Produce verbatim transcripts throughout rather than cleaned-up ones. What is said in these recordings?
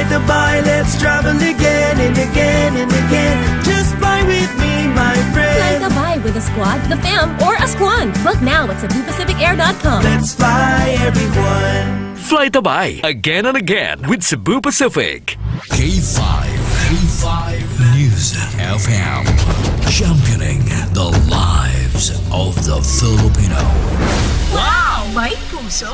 Fly Tabay, let's travel again and again and again. Just fly with me, my friend. Fly Tabay with a squad, the fam, or a squad. Book now at cebu pacific air dot com. Let's fly, everyone. Fly Tabay again and again with Cebu Pacific. K five, K five News F M, championing the lives of the Filipino. Wow! May puso!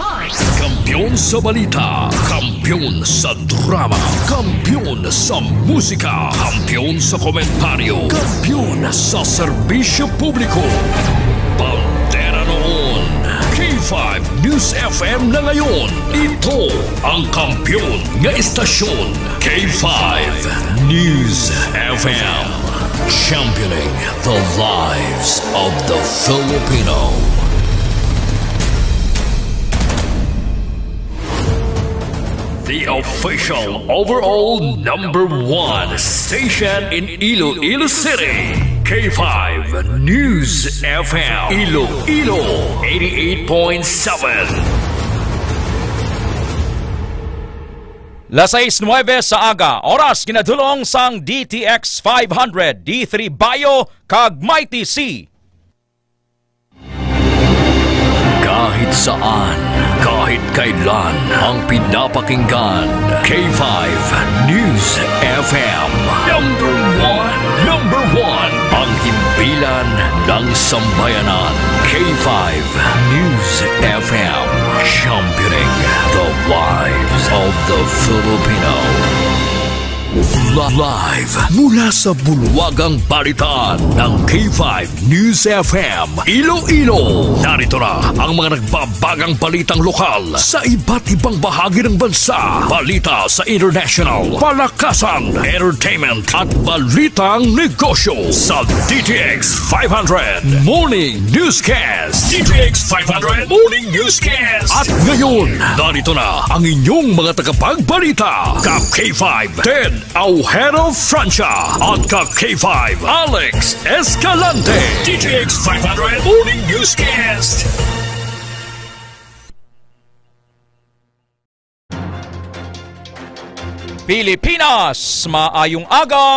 Kampiyon sa balita, kampiyon sa drama, kampiyon sa musika, kampiyon sa komentaryo, kampiyon sa serbisyo publiko. Bandera noon, K five News F M na ngayon. Ito ang kampiyon nga istasyon, K five News F M. Championing the lives of the Filipino. The official overall number one station in Iloilo City, K five News F M, Iloilo, eighty-eight point seven. Las sais nuebe sa aga, oras ginadulong sang D T X five hundred, D three Bayo, kag Mighty C. Kahit saan, kahit kailan, ang pinapakinggan, K five News F M. Number one, number one, ang himpilan ng sambayanan. K five News F M, championing the lives of the Filipino. Live mula sa bulwagang balitaan ng K five News F M Iloilo. Narito na ang mga nagbabagang balitang lokal sa iba't ibang bahagi ng bansa. Balita sa international, palakasan, entertainment, at balitang negosyo sa D T X five hundred Morning Newscast. D T X five hundred Morning Newscast. At ngayon, narito na ang inyong mga tagapagbalita, ka K five Ted Aujero Francia at ka K five Alex Escalante. D T X five hundred Morning Newscast. Pilipinas, maayong aga!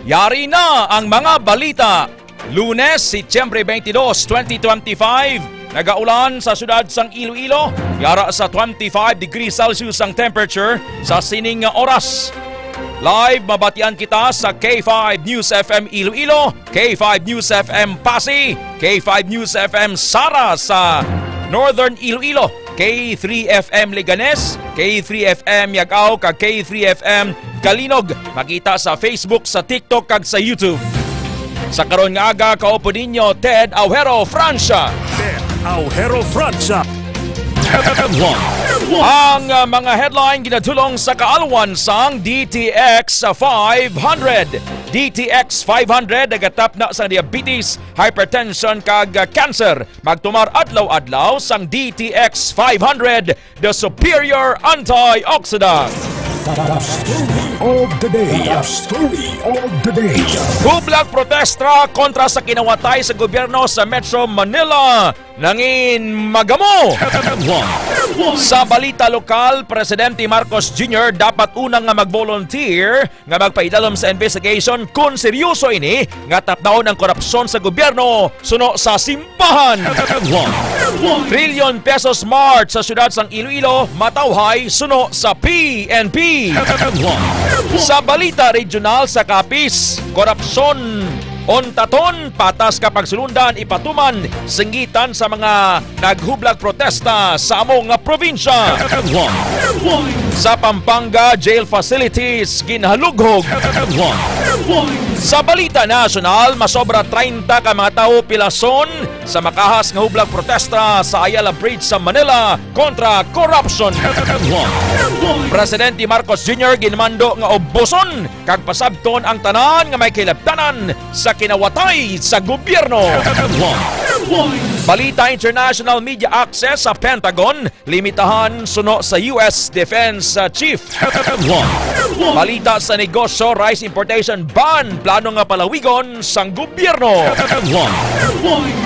Yari na ang mga balita. Lunes, Setyembre twenty-two, twenty twenty-five. Nagaulan sa siyudad sang Iloilo. Yara sa twenty-five degrees Celsius ang temperature sa sining nga oras. Live mabatian kita sa K five News F M Iloilo, K five News F M Passi, K five News F M Sara sa Northern Iloilo, K three F M Leganes, K three F M Yagao, kag K three F M Calinog. Makita sa Facebook, sa TikTok, kag sa YouTube. Sa karon nga aga, kaupo ninyo, Ted Aujero Francia. Ted Aujero Francia. Headline. Ang, uh, mga headline ginadulong sa kaalwan sang D T X five hundred. D T X five hundred nagatapna sang diabetes, hypertension, kag, uh, cancer. Magtumar adlaw-adlaw sang D T X five hundred, the superior antioxidant. The story of the day. The story of the day. Hublag protesta kontra sa kinawatay sa gobyerno sa Metro Manila nangin magamo. Sa balita lokal, Presidente Marcos Junior dapat una nga mag-volunteer nga magpaidalom sa investigation kon seryoso ini nga tapnawon ang korupsyon sa gobyerno suno sa simbahan. Trilyon pesos march sa siyudad sang Iloilo matawhay suno sa P N P. Sa balita regional sa Capiz, korupsyon, untaton, patas ka pagsulundan ipatuman singgitan sa mga naghublag protesta sa amo nga probinsya. Sa Pampanga, jail facilities ginhalughog. Sa balita nasyonal, masobra treinta ka mga tawo pilason sa makahas nga hublag protesta sa Ayala Bridge sa Manila kontra corruption. Presidente Marcos Junior ginmando nga ubuson kag pasabton ang tanan nga may kahilabtanan sa kinawatay sa gobyerno. Headlines. Balita international, media access sa Pentagon, limitahan suno sa U S Defense, uh, Chief. Headline. Balita sa negosyo, rice importation ban, plano nga palawigon sang gobyerno. Headline.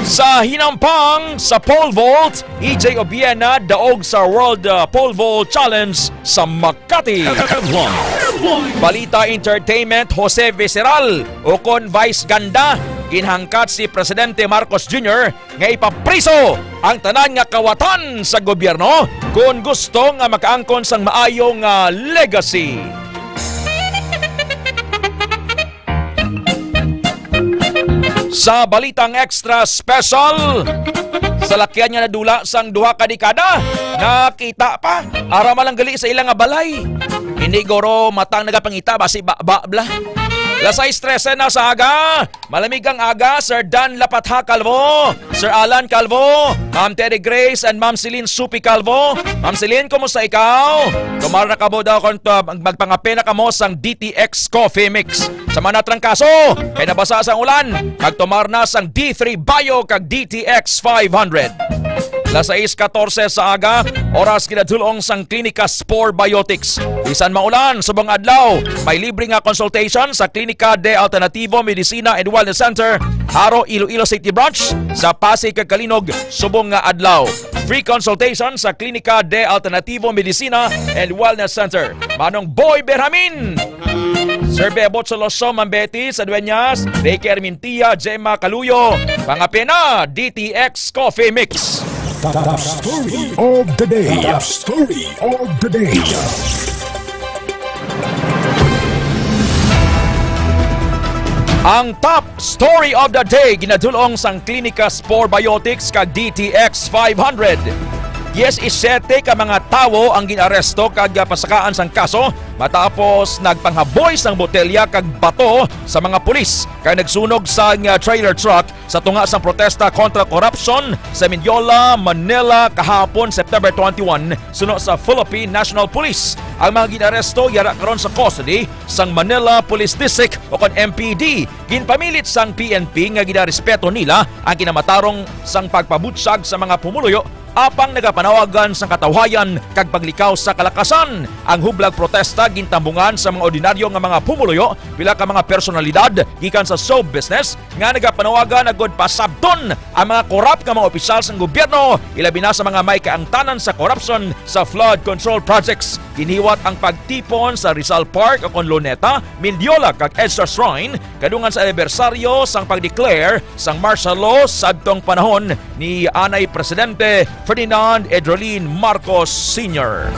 Sa hinampang sa pole vault, E J Obiena daog sa World, uh, Pole Vault Challenge sa Makati. Headline. Balita entertainment, Jose Viceral, ukon Vice Ganda, ginhangkat si Presidente Marcos Junior nga ipapriso ang tanan nga kawatan sa gobyerno kon gusto nga makaangkon sang maayo nga legacy. Sa balitang extra special, salakyan nga nadula sang duha ka dekada, nakita pa. Ara man lang gali sa ila nga balay. Hindi guro matang nagapangita, basi ba, ba, bla. Las sais trese na sa aga. Malamig ang aga, Sir Dan Lapatha Calvo, Sir Alan Calvo, Ma'am Teddy Grace, and Ma'am Celine Supi Calvo. Ma'am Celine, kumusta ikaw? Tumar na kamo daw kung to, mag-, magpangape na kamo sang D T X Coffee Mix. Sa mga natrangkaso, kay nabasa sang ulan, magtumar na sang D three Bio kag D T X five hundred. Las sais katorse sa aga, oras kinadulong sang Klinika Spore Biotics. Bisan maulan, subong adlaw, may libre nga consultation sa Klinika de Alternativo Medicina and Wellness Center, Jaro, Iloilo City Branch, sa Pasig kag Calinog, subong nga adlaw. Free consultation sa Klinika de Alternativo Medicina and Wellness Center. Manong Boy Berhamin, Sir Bebot Soloso, Ma'am Betty sa Dueñas, Ricky Armintia, Gemma Caluyo, Pangapena, D T X Coffee Mix. Top story of the day. Top story of the day. Ang top story of the day ginadulong sang Klinika Spore Biotics kag D T X five hundred. Diyes y siyete ka mga tawo ang gin-aresto kag pasakaan sang kaso matapos nagpanghaboy sang botelya kag bato sa mga pulis kag nagsunog sang, ah, trailer truck sa tunga sang protesta kontra korupsyon sa Mendiola, Manila, kahapon, September twenty-one, suno sa Philippine National Police. Ang mga gin-aresto yara karon sa custody sang Manila Police District, o kon M P D. Ginpamilit sang P N P nga ginarespeto nila ang kinamatarong sang pagpabutyag sa mga pumuluyo apang nagapanawagan sang katawhayan kag paglikaw sa kalakasan. Ang hublag protesta gintambungan sa mga ordinaryo nga mga pumuluyo, pila ka mga personalidad gikan sa show business nga nagapanawagan agud pasabton ang mga korap nga mga opisyal sang gobyerno, ilabi na sa mga may kaangtanan sa korupsyon sa flood control projects. Ginhiwat ang pagtipon sa Rizal Park, o kon Luneta, Mendiola, kag EDSA Shrine kadungan sa anibersaryo sang pag-declare sang martial law sadtong panahon ni anay Presidente Ferdinand Edrolin Marcos Senior.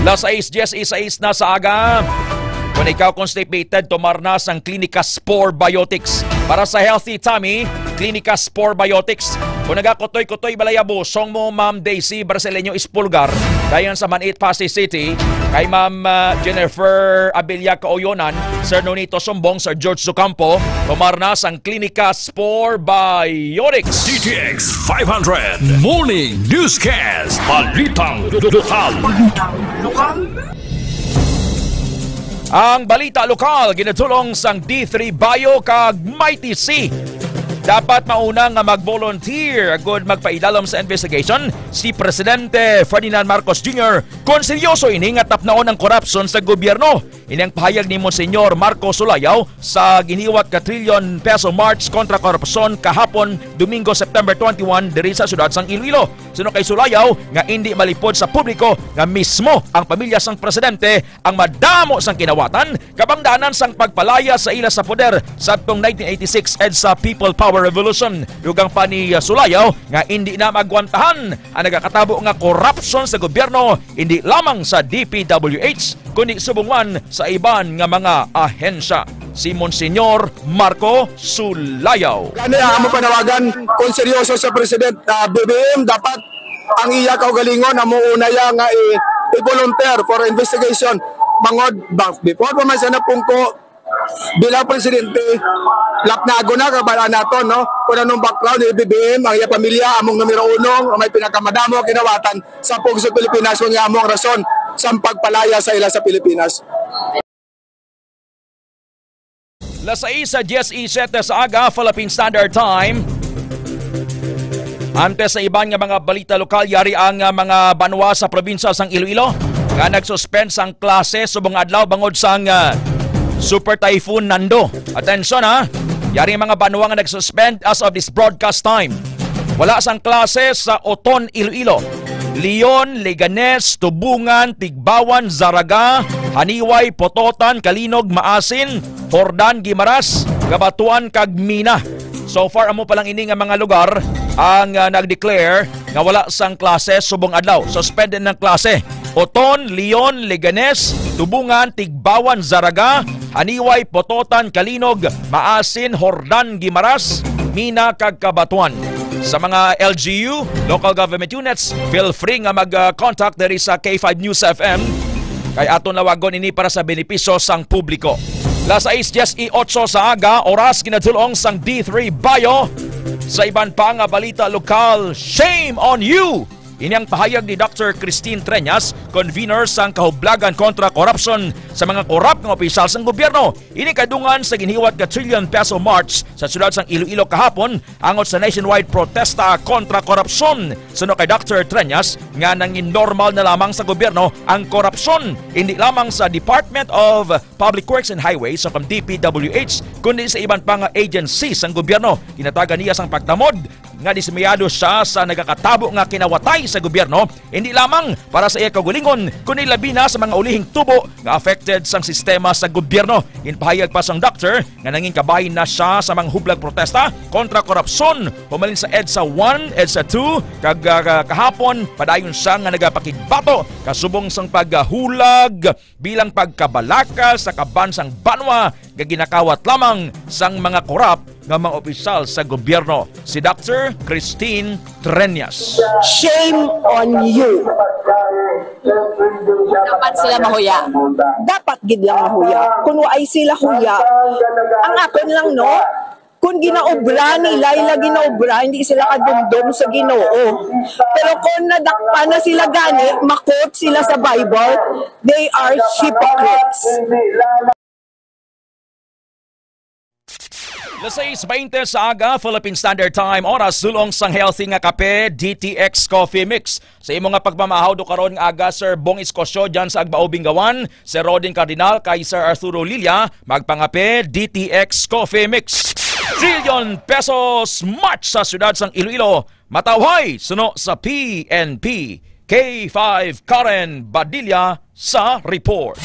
Las sais diyes y sais na sa aga. Kung ikaw constipated, tumar na sang Klinika Spore Biotics. Para sa healthy tummy, Klinika Spore Biotics. Kung nagakutoy-kutoy balay ang busong mo, Ma'am Daisy Brasileño Espulgar, dayon sa Manit, Passi City, kay Ma'am, ah, Jennifer Abilia Kaoyonan, Sir Nonito Sumbong, Sir George Zucampo, tumar na sang Klinika Spore Biotics. D T X five hundred Morning Newscast. Balitang lokal. Ang balita lokal ginadulong sang D three Bio kag Mighty C. Dapat mauna nga mag-volunteer agud magpailalom sa investigation si Presidente Ferdinand Marcos Junior kon seryoso ini nga tapnaon ang korupsyon sa gobyerno. Ini ang pahayag ni Monsignor Marco Sulayaw sa ginhiwat ka Trillion Peso March kontra Korupsyon kahapon, Domingo, September twenty-one, diri sa siyudad sang Iloilo. Suno kay Sulayaw nga indi malipod sa publiko nga mismo ang pamilya sang presidente ang madamo sang kinawatan kabangdanan sang pagpalaya sa ila sa poder sadtong nineteen eighty-six EDSA People Power Revolution. Dugang pa ni Sulayaw nga indi na maagwantahan ang nagakatabo nga korupsyon sa gobyerno, indi lamang sa D P W H, kundi subong man sa iban nga mga ahensya. Si Monsignor Marco Sulayaw. Gani ang among panawagan, kung seryoso sa President, ah, B B M, dapat ang iya kaugalingon amo una ya nga i-, i-volunteer for investigation. Bangod ba, before pa man siya napungko, bilang presidente, lapnagon na, kabal-an naton, no? Kung anong background ni B B M, ang iya pamilya, among numero uno, ang may pinakamadamo kinawatan sa pugso Pilipinas, kung amo ang rason sa pagpalaya sa ila sa Pilipinas. Las sais sa diyes y siyete sa aga, Philippine Standard Time. Antes sa iban nga mga balita lokal, yari ang, ah, mga banwa sa probinsya sang Iloilo nga nag-suspend sang klase subong adlaw bangod sang, ah, Super Typhoon Nando. Atensyon, ha! Yari ang mga banwa nga nag-suspend as of this broadcast time. Wala sang klase sa Oton, Iloilo, Leon, Leganes, Tubungan, Tigbawan, Zaraga, Haniway, Pototan, Calinog, Maasin, Jordan, Guimaras, Cabatuan, kag Mina. So far, amo pa lang ini nga mga lugar ang, ah, nag-declare nga wala sang klase subong adlaw. Suspended ang klase. Oton, Leon, Leganes, Tubungan, Tigbawan, Zaraga, Haniway, Pototan, Calinog, Maasin, Jordan, Guimaras, Mina, kag Cabatuan. Sa mga L G U, local government units, feel free nga mag-contact diri sa K five News F M. Kay aton lawagon ini para sa benepisyo sang publiko. Las sais dies y ocho sa aga, oras ginadulong sang D three Bayo. Sa iban pa nga balita lokal, shame on you! Ini ang pahayag ni Doctor Christine Treñas, convener sang Kahublagan kontra Korupsyon sa mga korap nga opisyal sang gobyerno. Ini kadungan sa ginhiwat nga Trillion Peso March sa siyudad sang Iloilo kahapon angot sa nationwide protesta kontra korupsyon. Suno kay Doctor Treñas nga nangin normal na lamang sa gobyerno ang korupsyon, hindi lamang sa Department of Public Works and Highways o kang D P W H, kundi sa iban pa nga agency sang gobyerno. Ginatagan niya sang pagtamod nga dismayado siya sa nagakatabo nga kinawatay sa gobyerno, hindi lamang para sa iya kaugalingon, kundi labi na sa mga ulihing tubo nga affected sang sistema sa gobyerno. Ginpahayag pa sang doktor nga nangin kabahin na siya sa mga hublag protesta kontra korupsyon humalin sa EDSA one, EDSA two, kag, ah, kahapon padayon siya nga nagapakigbato kasubong sang paghulag bilang pagkabalaka sa kaban sang banwa nga ginakawat lamang sang mga korap nga mga opisyal sa gobyerno, si Doctor Christine Treñas. Shame on you. Dapat sila mahuya. Dapat gid lang mahuya. Kung waay sila huya, ang akon lang, no? Kung ginaobra nila, ila ginaobra, hindi sila kadumdom sa Ginoo. Pero kung nadakpan na sila gani, makot sila sa Bible, they are hypocrites. Las sais baynte sa aga, Philippine Standard Time, oras sulong sang healthy nga kape, D T X Coffee Mix. Sa imo nga pagpamahaw do karon nga aga, Sir Bong Escocio, dyan sa Agbao, Bingawan, Sir Rodin Cardinal, kay Sir Arturo Lilia, magpangape, D T X Coffee Mix. Trillion pesos march sa siyudad sang Iloilo, matawhay suno sa P N P. K five Karen Badilla sa report.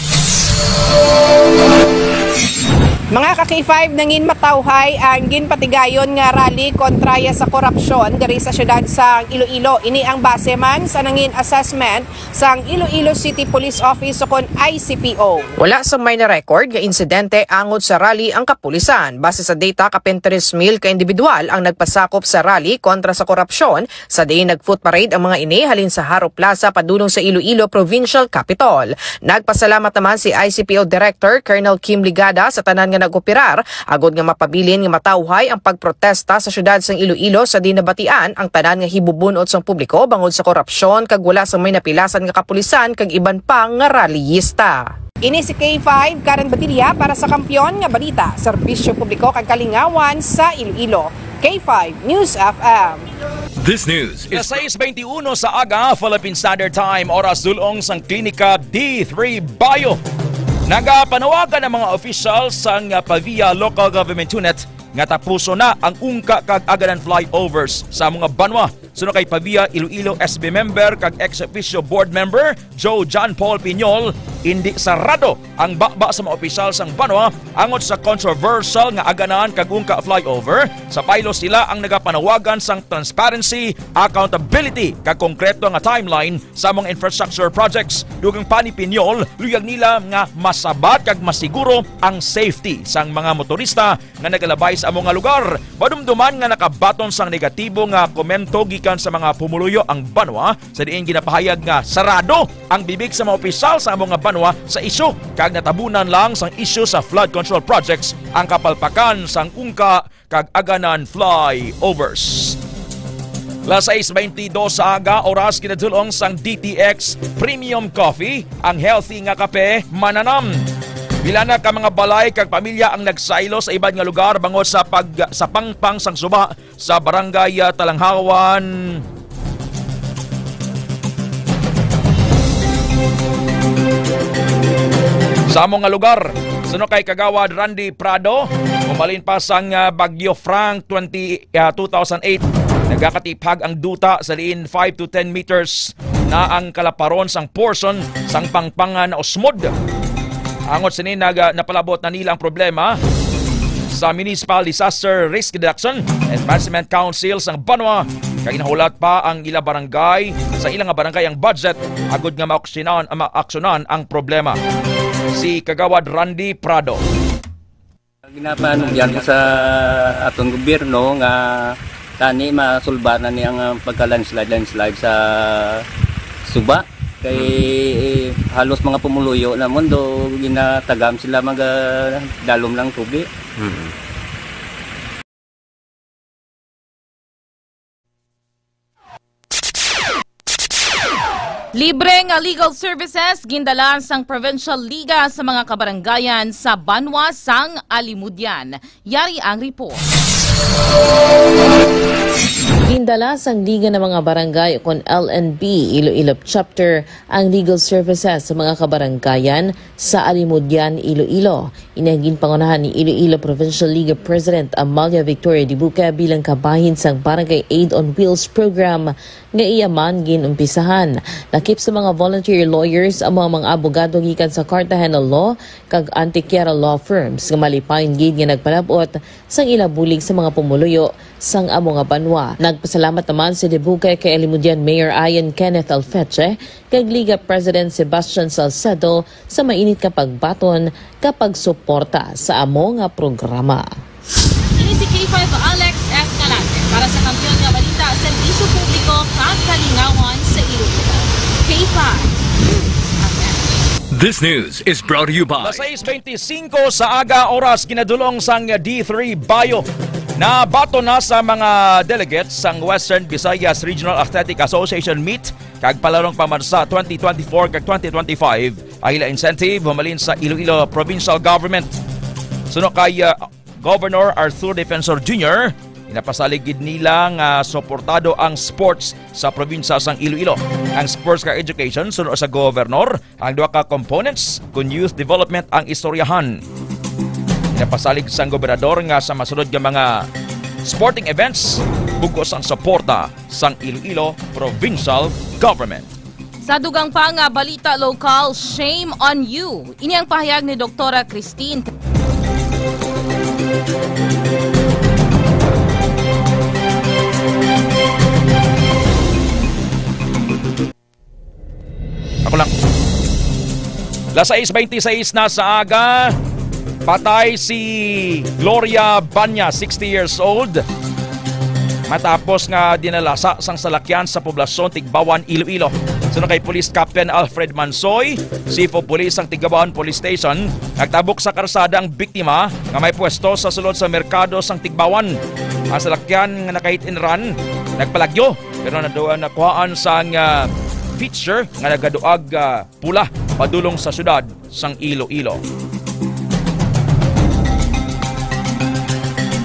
Mga ka K five, nangin matawhay ang ginpatigayon nga rally kontra ya sa korupsyon diri sa siyudad sang Iloilo. Ini ang base man sa nangin assessment sang Iloilo City Police Office ukon I C P O. Wala sang may na-record nga insidente angot sa rally ang kapulisan. Base sa data, kapin tres mil ka individual ang nagpasakop sa rally kontra sa korupsyon sa diin nag-foot parade ang mga ini halin sa Jaro Plaza padulong sa Iloilo Provincial Capitol. Nagpasalamat naman si I C P O Director Colonel Kim Ligada sa tanan nga nag-operar agod nga mapabilin nga matawhay ang pagprotesta sa siyudad sang Iloilo sa diin nabatian ang tanan nga hibubun-ot sang publiko bangod sa korupsyon kag wala sang may napilasan nga kapulisan kag iban pa nga rallyista. Ini si K five, Karen Badilla para sa Kampiyon nga Balita, Serbisyo Publiko kag Kalingawan sa Iloilo. K five News F M. This news is Las sais baynte uno sa aga, Philippine Standard Time, oras dulong sang Klinika D three Bio. Nagapanawagan ang mga opisyal sang Pavia Local Government Unit nga tapuson na ang Ungka kag Aganan flyovers sa mga banwa. Suno kay Pavia Iloilo S B member kag ex officio board member Joe John Paul Piñol, indi sarado ang baba sa mga opisyal sang banwa angot sa controversial nga Aganan kag Ungka flyover. Sa paylo, sila ang nagapanawagan sang transparency, accountability, kag konkreto nga timeline sa mga infrastructure projects. Dugang pa ni Piñol, luyag nila nga masabat kag masiguro ang safety sang mga motorista nga nagalabay sa amo nga lugar. Madumduman nga nakabaton sang negatibo nga komento gikan sa mga pumuluyo ang banwa, sa diin ginapahayag nga sarado ang bibig sa mga opisyal sa amo nga banwa sa isyu, kag natabunan lang sang isyu sa flood control projects ang kapalpakan sang Ungka kag Aganan flyovers. Las sais baynte dos sa aga, oras kinadulong sang D T X Premium Coffee, ang healthy nga kape, mananam. Pila na ka mga balay kag pamilya ang nagsaylo sa iban nga lugar bangod sa pag-, sa pangpang sang suba sa Barangay, ah, Talanghawan. Sa amo nga lugar, suno kay Kagawad Randy Prado, umalin pa sang, ah, Bagyo Frank twenty, ah, two thousand eight, nagakatiphag ang duta sa diin five to ten meters na ang kalaparon sang portion sang pangpangan na usmod. Angot sini, naga-, napalabot na nila ang problema sa Municipal Disaster Risk Reduction and Management Council sang banwa, kag nahulat pa ang ila barangay sa ila nga barangay ang budget agud nga maaksyonan, maaksyonan ang problema. Si Kagawad Randy Prado. Ginapanugyan ko sa aton gobyerno nga tani masulba na ni ang, ah, pagka-landslide, landslide sa suba. Kay, eh, halos mga pumuluyo namon do ginatagam sila, maga-, dalom lang tubig. Mm. Libre nga legal services gindala sang Provincial Liga sa mga kabarangayan sa banwa sang Alimodian. Yari ang report. Gindala sang Liga ng mga Barangay, kon L N B, Iloilo Chapter ang legal services sa mga kabarangayan sa Alimodian, Iloilo. Ini ang ginpangunahan ni Iloilo Provincial League President Amalia Victoria Dibuque bilang kabahin sang Barangay Aid on Wheels program nga iya man ginumpisahan. Lakip sa mga volunteer lawyers amo ang mga abogado gikan sa Cartagena Law kag Antequera Law Firms nga malipayon gid nga nagpalab-ot sang ila bulig sa mga pumuluyo sang amo nga banwa. Nagpasalamat naman si Dibuque kay Alimodian Mayor Ian Kenneth Alfeche kag Liga President Sebastian Salcedo sa mainit nga pagbaton kag pagsuporta sa amo nga programa. Ini si K five Alex Escalante para sa Kampiyon nga Balita, Serbisyo Publiko kag Kalingawan sa Iloilo. K five News Update. This news is brought to you by Alas sais beintisinko sa aga oras, ginadulong sang D three Bayo. Nabaton na sa mga delegates sang Western Visayas Regional Athletic Association meet kag palarong pambansa twenty twenty-four kag twenty twenty-five ang ila incentive humalin sa Iloilo Provincial Government. Suno kay, uh, Governor Arthur Defensor Junior, ginapasalig gid nila nga suportado ang sports sa probinsya sang Iloilo, ang sports kag education. Suno sa governor, ang duha ka components kon youth development ang istoryahan. Ginapasalig sang gobernador nga sa masunod nga mga sporting events, bug-os ang suporta sang Iloilo Provincial Government. Sa dugang pa nga balita lokal, shame on you. Ini ang pahayag ni Doktora Christine. Ako lang. Alas sais beintiseis na sa aga, patay si Gloria Banya, sixty years old, matapos nga dinalasa sang salakyan sa poblasyon Tigbawan, Iloilo. Suno kay Police Captain Alfred Mansoy, Chief of Police sang Tigbawan Police Station, nagtabok sa karsada ang biktima nga may pwesto sa sulod sa merkado sang Tigbawan. Ang salakyan nga naka-hit and run nagpalagyo, pero nadu-, nakuhaan sang, ah, feature nga nagaduag, ah, pula padulong sa siyudad sang Iloilo.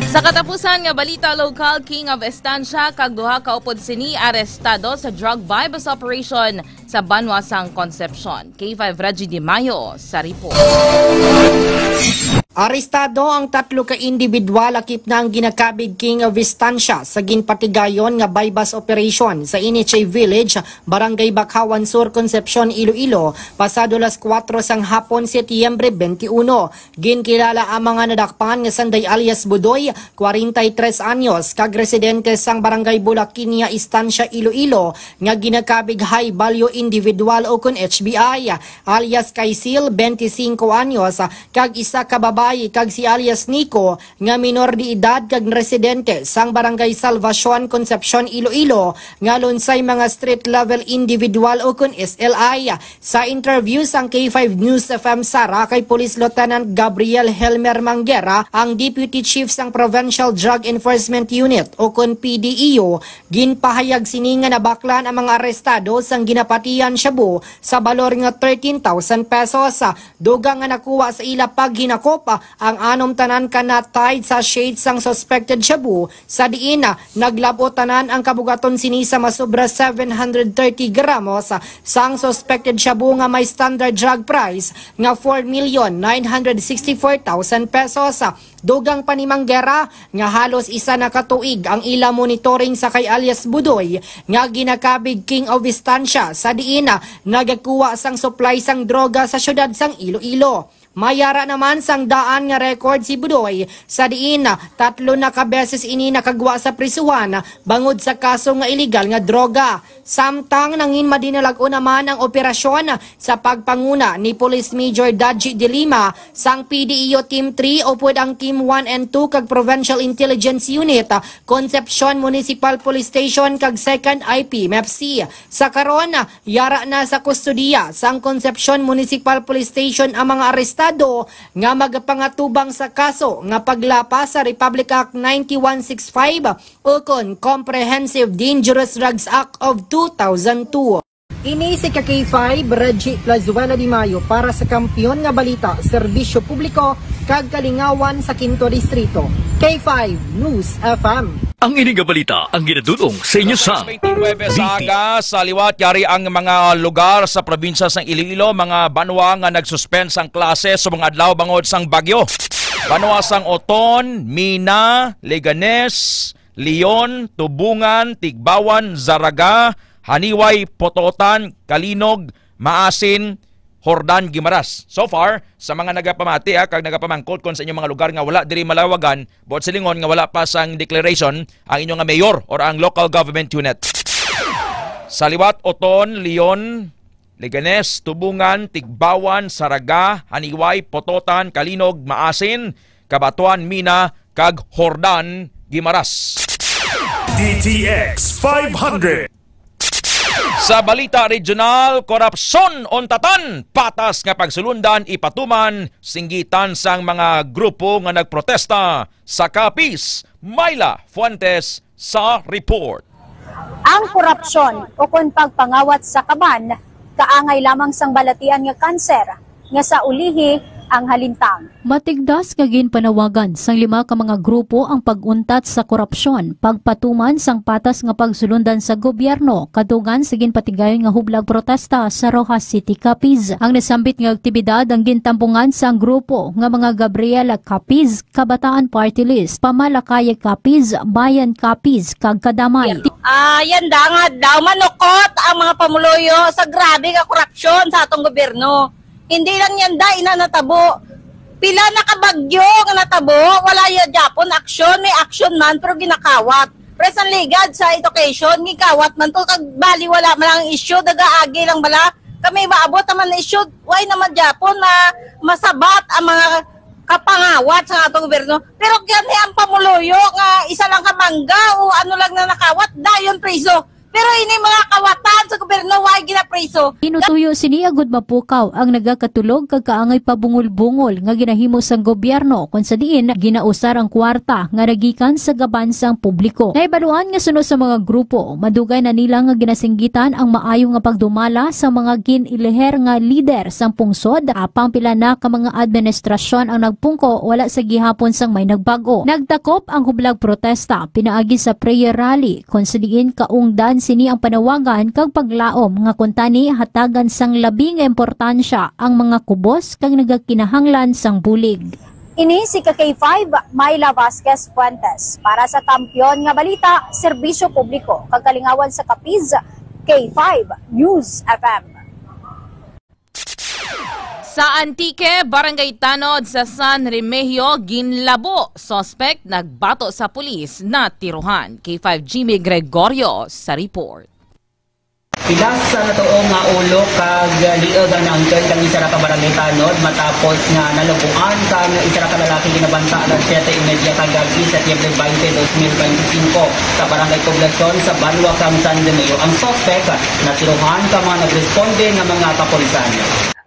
Sa katapusan nga balita lokal, King of Estancia kag duha ka upod sini arestado sa drug buy-bust operation sa banwa sang Concepcion. K five Reggie Di Mayo sa report. Arestado ang tatlo ka individual lakip na ang ginakabig King of Estancia sa ginpatigayon nga buy-bust operation sa N H A Village, Barangay Bakawan Sur, Concepcion, Iloilo, pasado alas kuwatro sang hapon, Setyembre twenty-one. Ginkilala ang mga nadakpan nga sanday alias Budoy, kwarenta y tres anyos, kag residente sang Barangay Bulaquinia Estancia, Iloilo, nga ginakabig high value individual o kon H B I, alias Kaisil, twenty-cinco anyos, kag isa ka babae Ay, kag si alias Nico, nga minor de edad kag residente sang Barangay Salvacion, Concepcion, Iloilo, nga lunsay mga street level individual o kon S L I. Sa interview sang K five News F M Sara kay Police Lieutenant Gabriel Helmer Manguera, ang Deputy Chief sang Provincial Drug Enforcement Unit o kon P D E U, ginpahayag sini nga nabaklan ang mga arestado sang ginapatihan shabu sa balor nga thirteen thousand pesos. Dugang nga nakuha sa ila paghinakop ang anom tanan ka nut tied sa shade sang suspected shabu, sa diin, ah, naglab-ot tanan ang kabugaton sini sa masobra seven hundred thirty gramos, ah, sang suspected shabu nga may standard drug price nga four million nine hundred sixty-four thousand pesos. Dugang pa ni Manguera nga halos isa na ka tuig ang ila monitoring sa kay alias Budoy nga ginakabig King of Estancia, sa diin, ah, nagakuha sang supply sang droga sa siyudad sang Iloilo. May ara naman sang daan nga record si Budoy, sa diin, ah, tatlo na ka beses ini nakagwa sa prisuhan bangod sa kaso nga iligal nga droga. Samtang nangin madinalag-on naman ang operasyon sa pagpanguna ni Police Major Daji De Lima sang P D E U Team three upod ang Team one and two kag Provincial Intelligence Unit, Concepcion Municipal Police Station kag Second I P M F C. Sa karon, yara na sa kustodiya sang Concepcion Municipal Police Station ang mga arestado nga magapangatubang sa kaso nga paglapas sa Republic Act ninety-one sixty-five ukon Comprehensive Dangerous Drugs Act of two thousand two. Ini si ka K five, Reggie Plazuela de Mayo para sa Kampiyon nga Balita, Serbisyo Publiko, kag Kalingawan sa Quinto Distrito. K five News F M. Ang ini nga balita ang ginadul-ong sa inyo sa twenty-nine sa D T. Aga, sa liwat, yari ang mga lugar sa probinsya sang Iloilo, mga banwa nga nagsuspend sang klase sa mga adlaw bangod sang bagyo. Banwa sang Oton, Mina, Leganes, Leon, Tubungan, Tigbawan, Zaraga, Haniway, Pototan, Kalinog, Maasin, Jordan, Guimaras. So far, sa mga nagapamati, ah, kag nagapamangkot kon sa inyong mga lugar nga wala diri malawagan, buot silingon nga wala pa sang declaration ang inyo nga mayor or ang local government unit. Sa liwat, Oton, Leon, Leganes, Tubungan, Tigbawan, Saraga, Haniway, Pototan, Kalinog, Maasin, Cabatuan, Mina, kag Jordan, Guimaras. D T X five hundred. Sa balita regional, korupsyon untatan, patas nga pagsulundan ipatuman, singgitan sang mga grupo nga nagprotesta sa Capiz. Myla Fuentes sa report. Ang korupsyon ukon pagpangawat sa kaban kaangay lamang sang balatian nga kanser nga sa ulihi ang halintang. Matigdas nga ginpanawagan sang lima ka mga grupo ang pag-untat sa korupsyon, pagpatuman sang patas nga pagsulundan sa gobyerno, kadugan sa ginpatigayon nga hublag protesta sa Roxas City, Capiz. Ang nasambit nga aktibidad ang gintampungan sang grupo nga mga Gabriela Capiz, Kabataan Party List, Pamalakaya Capiz, Bayan Capiz, kag Kadamay. Ah, yanda nga adlaw, manukot ang mga pamuluyo sa grabe nga korupsyon sa atong gobyerno. Hindi lang yanda ina natabo. Pila na ka bagyo nga natabo, wala ya gyapon aksyon, may aksyon man pero ginakawat. Pero sa ligad sa education, gikawat man to, kag bali wala man ang issue, nagaagi lang bala. Kami maabot naman na issue, why naman gyapon na masabat ang mga kapangawat sa atong gobyerno. Pero gani ang pamuluyo nga isa lang ka mangga o ano lang na nakawat, dayon priso. Pero ini mga kawatan sa gobyerno, why ginapriso? Ginutuyo sini agud mapukaw ang nagakatulog kag kaangay pabungol-bungol nga ginahimo sang gobyerno, kon sa diin ginausar ang kwarta nga nagikan sa gaban sang publiko. Nahibaluan nga suno sa mga grupo, madugay na nila nga ginasinggitan ang maayo nga pagdumala sa mga gin-iliher nga lider sang pungsod, apang pila na ka mga administrasyon ang nagpungko, wala sa gihapon sang may nagbag-o. Nagtakop ang hublag protesta pinaagi sa prayer rally, kon sa diin kaungdan sini ang panawagan kag paglaom nga kuntani hatagan sang labi nga importansya ang mga kubos kag nagakinahanglan sang bulig. Ini si ka K five, Myla Vasquez Fuentes, para sa Kampiyon nga Balita, Serbisyo Publiko, kag Kalingawan sa Capiz, K five News F M. Sa Antique, Barangay Tanod sa San Remigio, ginlabo, suspect, nagbato sa pulis, natiruhan. K five Jimmy Gregorio sa report. Pilas sa natuo nga ulo kag liog ang naangkon kang isa ra ka barangay tanod matapos nga nalubuan kang isa ra ka lalaki ginabantaan alas siyete y media kag gab-i sa Nobyembre twenty, dos mil bente singko sa Barangay Poblacion sa banwa kang San Remigio. Ang suspek natirohan ka mga nagresponde nga mga kapulisan.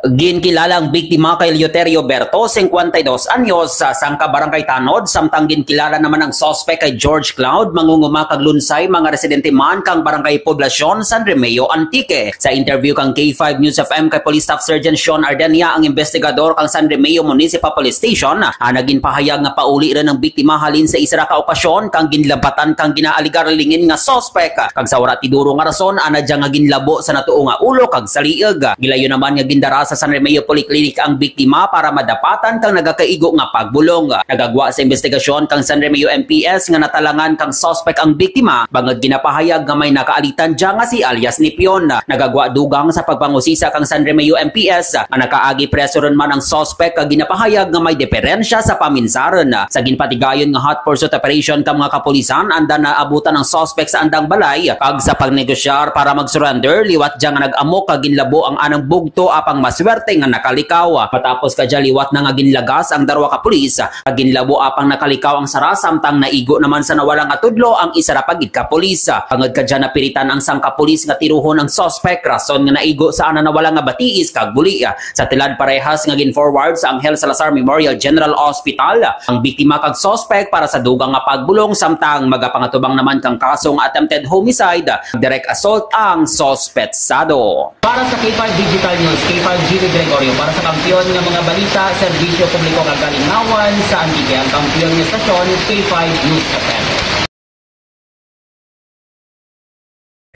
Ginkilala ang biktima kay Eleuterio Berto, singkwenta y dos anyos, sa sangka barangay tanod, samtang ginkilala naman ang suspek kay George Cloud, mangunguma kag Lunsay, mga residente man kang Barangay Poblacion, San Remigio, Antique. Sa interview kang K five News F M kay Police Staff Sergeant Sean Ardenia, ang investigador kang San Remigio Municipal Police Station, ang naging pahayag nga pauli rin ang biktima halin sa isa ra ka okasyon kang ginlabatan kang ginaaligar lingin nga suspek, kag sa wala tiduro nga rason, ana dya nga ginlabo sa natuo nga ulo kag sa liog. Gilayo naman nga gindara sa San Remigio Polyclinic ang biktima para madapatan kang nagakaigo nga pagbulong. Nagagwa sa investigasyon kang San Remigio M P S nga natalangan kang suspek ang biktima, bangod ginapahayag nga may nakaalitan dya nga si alias Nipion. Nagagwa dugang sa pagpangusisa kang San Remigio M P S nga nakaagi preso ron man ang suspek kag ginapahayag nga may diferensya sa paminsaron. Sa ginpatigayon nga hot pursuit operation kang mga kapulisan, anda naabutan ang suspek sa andang balay kag sa pagnegosyar para mag-surrender, liwat dya nga nag-amok kag ginlabo ang anang bugto apang maswerte nga nakalikaw. Matapos kadya, liwat na nga ginlagas ang darwa ka pulis kag ginlabo apang nakalikaw ang sara, samtang naigo naman sa nawala nga tudlo ang isa ra pa gid ka pulis. Bangod kadya, napilitan ang sangka pulis nga tiruhon ang suspek, rason nga naigo sa ana nawala nga batiis kag buli. Sa tulad, parehas nga gin-forward sa Angel Salazar Memorial General Hospital ang biktima kag suspek para sa dugang nga pagbulong, samtang magapangatubang naman kang kaso nga attempted homicide, direct assault ang suspetsado. Para sa K five Digital News, K five Jimmy Gregorio, para sa kampiyon nga mga balita, serbisyo publiko kag kalingawan sa Antique, ang kampiyon nga estasyon, K five News F M.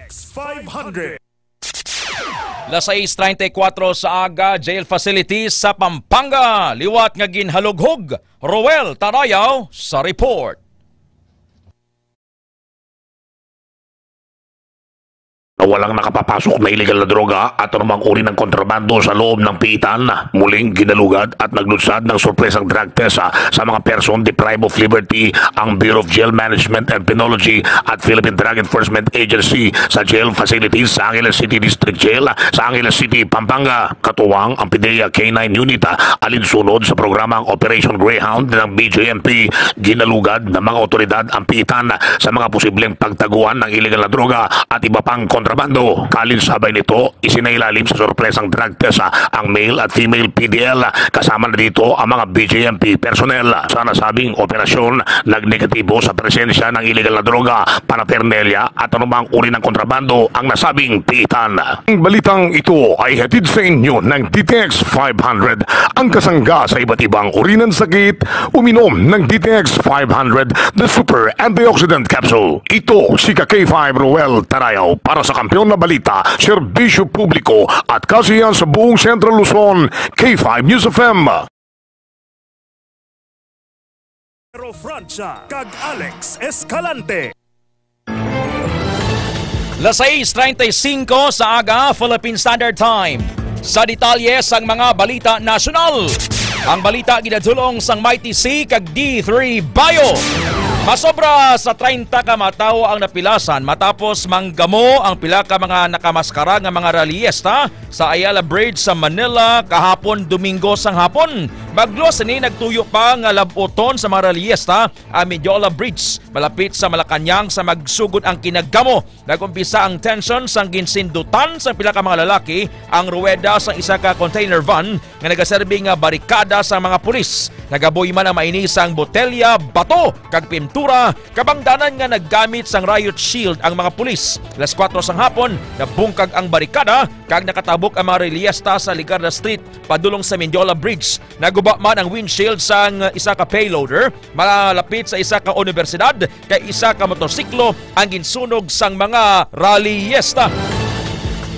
X five hundred. Las sais treinta y cuatro sa aga, jail facilities sa Pampanga liwat nga ginhalughog. Roel Tarayaw sa report. Na walang nakapapasok na iligal na droga at anumang uri ng kontrabando sa loob ng piitan, muling ginalugad at naglunsad ng sorpresang drug test, ah, sa mga person deprived of liberty ang Bureau of Jail Management and Penology at Philippine Drug Enforcement Agency sa jail facilities sa Angeles City District Jail sa Angeles City, Pampanga. Katuwang ang PDEA K nine Unit, ah, alinsunod sa programang Operation Greyhound ng B J M P, ginalugad ng mga otoridad ang piitan sa mga posibleng pagtaguan ng iligal na droga at iba pang kontrabando. Kalinsabay nito, isinailalim sa sorpresang drug test, ah, ang male at female P D L, kasama na dito ang mga B J M P personnel. Sa nasabing operasyon, nagnegatibo sa presensya ng iligal na droga, paraphernalia at anumang uri ng kontrabando ang nasabing piitan. Ang balitang ito ay hatid sa inyo ng D T X five hundred, ang kasangga sa iba't ibang uri ng sakit. Uminom ng D T X five hundred, the super antioxidant capsule. Ito si ka K five Roel Tarayaw para sa Kampiyon na Balita, Serbisyo Publiko at Kasiyahan sa buong Central Luzon, K five News F M. Pedro Francia kag Alex Escalante. Las sais treinta y cinco sa aga, Philippine Standard Time. Sa detalye sang mga balita nasyonal, ang balita ginadulong sang Mighty C kag D three Bio. Masobra sa treinta ka mga tawo ang napilasan matapos manggamo ang pila ka mga nakamaskara nga mga rallyista sa Ayala Bridge sa Manila kahapon, Domingo sang hapon. Magluwas sini, nagtuyo pa nga lab-oton sa mga rallyista ang Mendiola Bridge malapit sa Malacañang. Sa magsugod ang kinaggamo, nag-umpisa ang tension sang ginsindutan sang pila ka mga lalaki ang ruweda sang isa ka container van nga nagaserbi nga barikada sa mga pulis. Nagabuy man ang maini sang botelya, bato, kag pintura, kabangdanan nga naggamit sang riot shield ang mga pulis. Alas kuwatro sang hapon, nabungkag ang barikada kag nakatabok ang mga rallyista sa Legarda Street padulong sa Mendiola Bridge. Naguba man ang windshield sang isa ka payloader malapit sa isa ka unibersidad, kay isa ka motorsiklo ang ginsunog sang mga rallyista.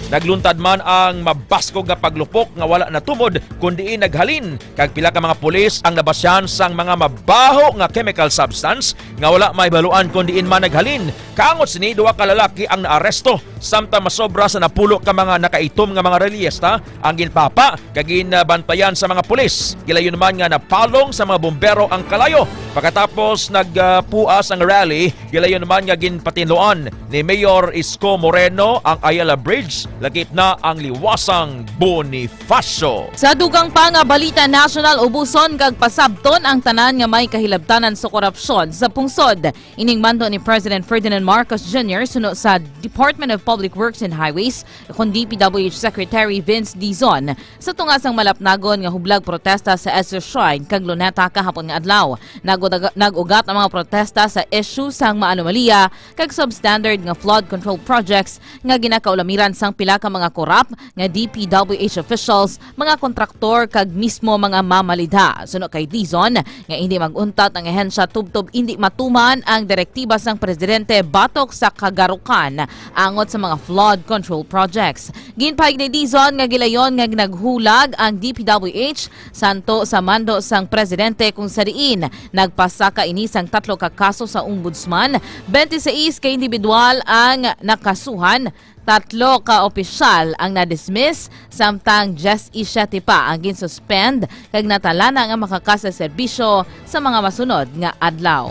Nagluntad man ang mabaskog nga paglupok nga wala natumod, kun diin naghalin kag pila ka mga pulis ang nabasyan sang mga mabaho nga chemical substance nga wala mahibaluan kun diin man naghalin. Kaangod sini, duha ka lalaki ang naaresto, samtang masobra sa napulo ka mga nakaitom nga mga rallyista ang ginpahapa kag ginbantayan sa mga pulis. Gilayon man nga napalong sa mga bumbero ang kalayo. Pagkatapos nagpuas ang rally, gilayon man nga ginpatinluan ni Mayor Isko Moreno ang Ayala Bridge, lakip na ang liwasang Bonifacio. Sa dugang pa nga balita nasyonal, ubuson kag pasabton ang tanan nga may kahilabtanan sa korupsyon sa pungsod. Ining mando ni President Ferdinand Marcos Junior suno sa Department of Public Works and Highways, kon D P W H Secretary Vince Dizon, sa tunga sang malapnagon nga hublag protesta sa Ezra Shrine kag Luneta kahapon nga adlaw. Nag-, nag-ugat ang mga protesta sa issue sang maanomalya kag substandard nga flood control projects nga ginakaulamiran sang pila ka mga korap nga D P W H officials, mga kontraktor, kag mismo mga mamalidha. Suno kay Dizon, nga hindi mag-untat ang ahensya tubtob hindi matuman ang direktiba sang presidente batok sa kagarukan angot sa mga flood control projects. Ginpahayag ni Dizon nga gilayon nga naghulag ang D P W H santo sa mando sang presidente, kung sa diin nagpasaka ini sang tatlo ka kaso sa ombudsman, twenty-six ka individual ang nakasuhan, tatlo ka opisyal ang na-dismiss, samtang diyes y siyete pa ang ginsuspend kag natalana nga makakasa serbisyo sa mga masunod nga adlaw.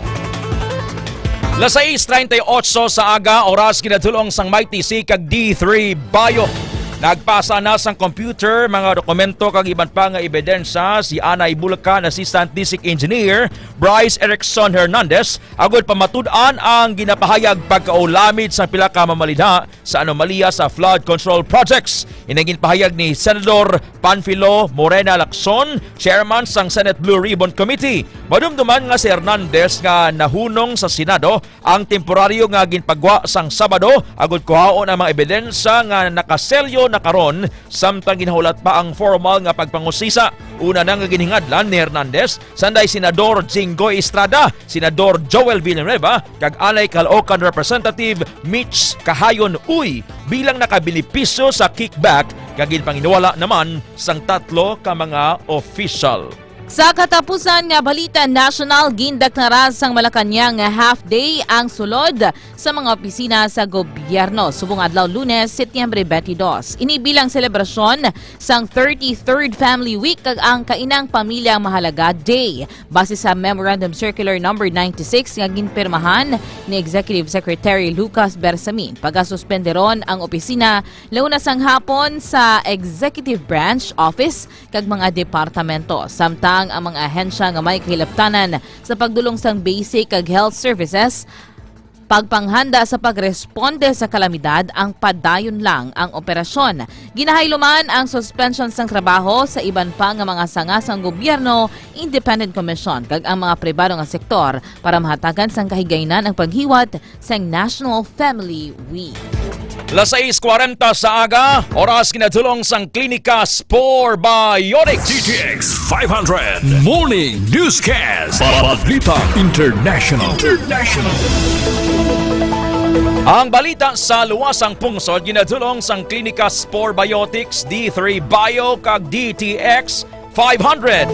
Las sais treinta y ocho sa aga, oras ginadulong sang Mighty C kag D three Bayo. Nagpasa na sang computer, mga dokumento kag iban pa nga ebidensya si Anay Bulacan Assistant District Engineer Bryce Erickson Hernandez agod pamatud-an ang ginapahayag pagkaulamid sang pila ka mamalidha sa anomalya sa flood control projects. Ini ginpahayag ni Senador Panfilo Morena Lacson, chairman sang Senate Blue Ribbon Committee. Madumduman nga si Hernandez nga nahunong sa Senado ang temporaryo nga ginpagwa sang Sabado agud kuhaon ang mga ebidensya nga nakaselyo na karon, samtang ginahulat pa ang formal nga pagpangusisa. Una na nga ginhingadlan ni Hernandez, sanday Senador Jinggoy Estrada, Senador Joel Villanueva, kag anay Caloocan Representative Mitch Kahayon Uy bilang nakabenepisyo sa kickback, kag ginpanginiwala naman sang tatlo ka mga official. Sa katapusan nga balita nasyonal, gindeklara sang Malacañang nga half day ang sulod sa mga opisina sa gobyerno subong adlaw Lunes, Setyembre twenty-two. Ini bilang selebrasyon sang thirty-third Family Week kag ang Kainang Pamilya Mahalaga Day. Base sa Memorandum Circular Number ninety-six nga ginpirmahan ni Executive Secretary Lucas Bersamin, pagasuspenderon ang opisina launa sang hapon sa Executive Branch Office kag mga departamento, samtang ang mga ahensya nga may kahilabtanan sa pagdulong sang basic kag health services, pagpanghanda sa pagresponde sa kalamidad ang padayon lang ang operasyon. Ginahaylo man ang suspension sang trabaho sa iban pa nga mga sanga sang gobyerno, independent commission, kag ang mga pribado nga sektor para mahatagan sang kahigaynan ang paghiwat sang National Family Week. Las sais kwarenta sa aga, oras ginadulong sang Klinika Spore Biotics. D T X five hundred Morning Newscast. Balita International. International. Ang balita sa luwasang pungsod ginadulong sang Klinika Spore Biotics, D three Bio, kag D T X five hundred.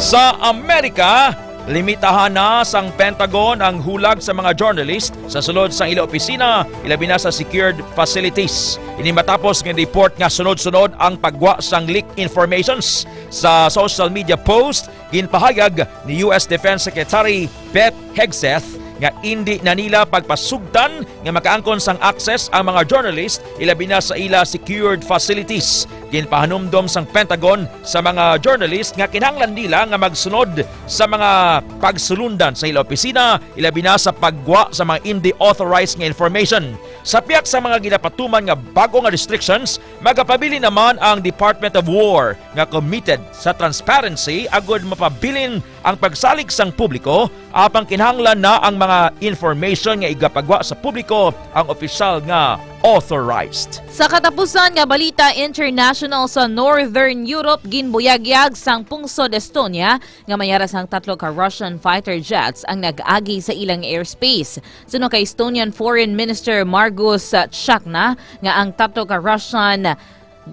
Sa Amerika, limitahan na sang Pentagon ang hulag sa mga journalist sa sulod sang ila opisina, ilabi na sa secured facilities. Ini matapos nga report nga sunod-sunod ang pagwa sang leak informations sa social media post. Ginpahayag ni U S Defense Secretary Pete Hegseth nga indi na nila pagpasugtan nga makaangkon sang access ang mga journalist, ilabi na sa ila secured facilities. Ginpahanumdom sang Pentagon sa mga journalist nga kinahanglan nila nga magsunod sa mga pagsulundan sa ila opisina, ilabi na sa paggwa sa mga indi authorized nga information. Sa pihak sa mga ginapatuman nga bag-o nga restrictions, magapabilin naman ang Department of War nga committed sa transparency agud mapabilin ang pagsalig sang publiko, apang kinahanglan na ang mga information nga igapagwa sa publiko ang opisyal nga authorized. Sa katapusan nga balita international, sa Northern Europe, ginbuyagyag sang pungsod Estonia nga may ara sang tatlo ka Russian fighter jets ang nag-agi sa ilang airspace. Suno kay Estonian Foreign Minister Margus Tsahkna nga ang tatlo ka Russian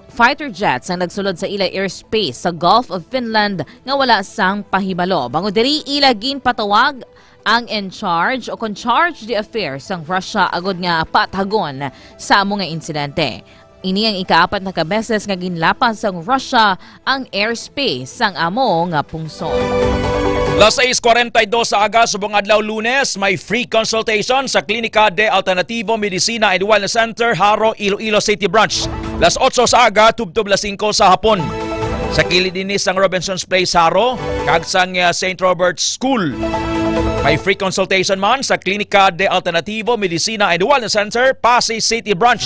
fighter jets ang nagsulod sa ila airspace sa Gulf of Finland nga wala sang pahibalo. Bangod diri, ila ginpatawag ang in charge o kon charge d'affaires sang Russia agod nga patagon sa amo nga insidente. Ini ang ikaapat na ka beses nga ginlapas sang Russia ang airspace sang amo nga pungsod. Las sais cuarenta y dos sa aga, subong adlaw Lunes, may free consultation sa Klinika de Alternativo Medicina and Wellness Center, Jaro, Iloilo City Branch. Las otso sa aga, tubtob las singko sa hapon. Sa kilid ini sang Robinson's Place, Jaro, kag sang, uh, Saint Robert's School. May free consultation man sa Klinika de Alternativo Medicina and Wellness Center, Passi City Branch.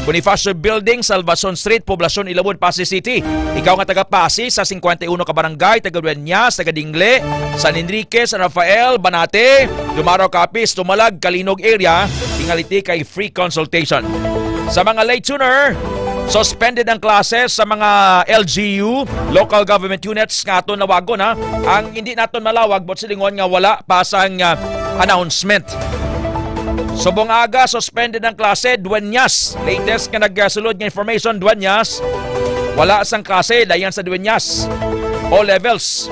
Bonifacio Building, Salvacion Street, Poblacion, Ilawod, Passi City. Ikaw nga taga Passi, sa singkwenta y uno ka barangay, taga Dueñas, taga Dingle, San Enrique, San Rafael, Banate, Dumarao, Capiz, Dumalag, Calinog area, tingaliti kay free consultation. Sa mga late tuner, suspended ang klase sa mga L G U, local government units nga aton nawagon, ha. Ang hindi naton malawag, buot silingon nga wala pa sang, ah, announcement. Subong aga, suspended ang klase, Dueñas. Latest nga nagsulod nga information, Dueñas. Wala sang klase, dayan sa Dueñas. All levels.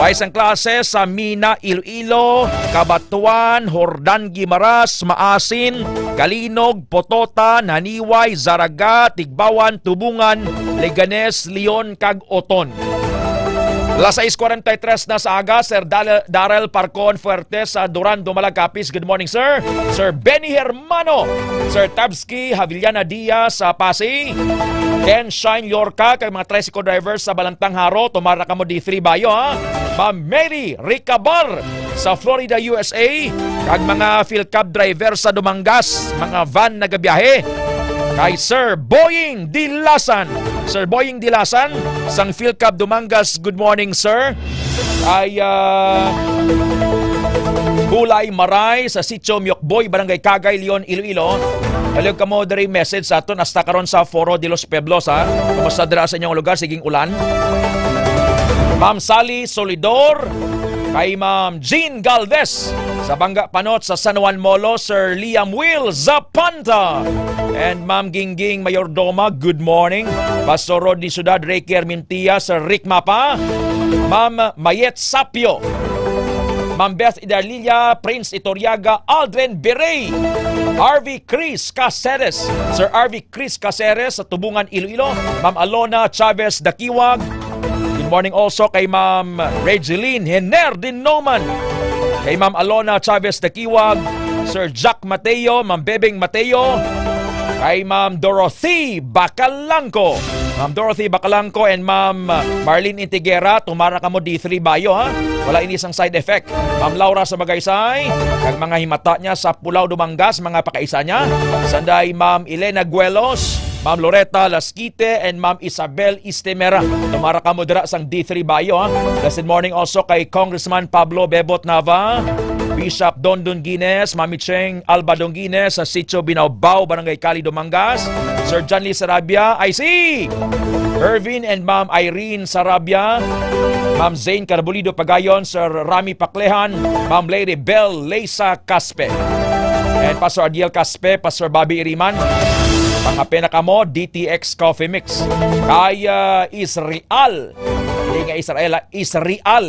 Way sang klase sa Mina, Iloilo, Cabatuan, Jordan, Guimaras, Maasin, Calinog, Pototan, Janiuay, Zarraga, Tigbauan, Tubungan, Leganes, Leon, kag Oton. Las sais cuarenta y tres na sa aga, Sir Dal-, Darrell Parcon Fuertes sa Duran, Dumalag, Capiz. Good morning, sir. Sir Benny Hermano, Sir Tabsky Havillana Diaz sa Passi. Ken Shine Yorka, kag mga tricycle drivers sa Balantang, Jaro, tumara kamo D three Bayo, ha. Ma'am Mary Ricabar sa Florida, U S A, kag mga Philcab driver sa Dumangas, mga van nagabiyahe. Kay Sir Boying Dilasan. Sir Boying Dilasan, sang Philcab Dumangas, good morning, sir. Ay, ah, Bulay Maray sa Sitio Miokboy, Barangay Kagay, Leon, Iloilo. Palihog kamo diri message sa aton hasta karon sa Foro de los Pueblos, ha. Kumusta dira sa inyong lugar? Siging ulan. Ma'am Sally Solidor, kay Ma'am Jean Galvez sa Bangga Panot sa San Juan Molo, Sir Liam Will Zapanta, and Ma'am Gingging Mayordoma, good morning. Pastor Rod de Ciudad, Ricky Armintia, Sir Rick Mapa, Ma'am Mayet Sapio, Ma'am Beth Idarlilla, Prince Itoriaga, Aldrin Birey, R V Chris Caceres, Sir R V Chris Caceres sa Tubungan, Iloilo, Ma'am Alona Chavez Dakiwag. Good morning also kay Ma'am Regeline Hener Dinoman, kay Ma'am Alona Chavez Dakiwag, Sir Jack Mateo, Ma'am Bebeng Mateo, kay Ma'am Dorothy Bacalangco. Ma'am Dorothy Bacalangco and Ma'am Marlene Intigera, tumara kamo D three Bayo, ha. Wala ini sang side effect. Ma'am Laura sa Magaysay, kag mga himata niya sa Pulao, Dumangas, mga pakaisa niya. Sanday Ma'am Elena Guelos, Ma'am Loretta Lasquite, and Ma'am Isabel Istemera. Tumara kamo dira sang D three Bayo, ha. Blessed morning also kay Congressman Pablo Bebot Nava, Bishop Don Dunguines, Mami Cheng Alba Dunguines sa Sitio Binaubao, Barangay Cali, Dumangas. Sir John Lee Sarabia, I see! Ervin and Ma'am Irene Sarabia, Ma'am Zane Carbulido Pagayon, Sir Rami Paklehan, Ma'am Lady Bell Leysa Caspe. And Pastor Adiel Caspe, Pastor Bobby Iriman. Pangape na kamo, D T X Coffee Mix. Kay, ah, Israel. Hindi nga Israel, ah, Israel.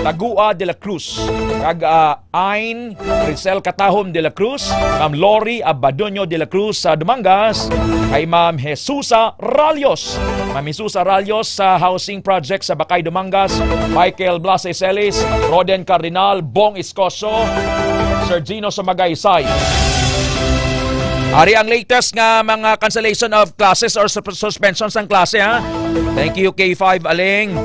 Tagua de la Cruz. Kag, ah, Ain Rizal Katahom de la Cruz, Ma'am Lori Abadoño de la Cruz sa Dumangas, kay Ma'am Jesusa Ralios, Ma'am Jesusa Ralios sa Housing Project sa Bacay, Dumangas, Michael Blase Celis, Roden Cardinal, Bong Iscoso, Sir Gino sa Magaysay. Ari ang latest nga mga cancellation of classes or sus-, suspension sang klase, ha? Thank you, K five Aling.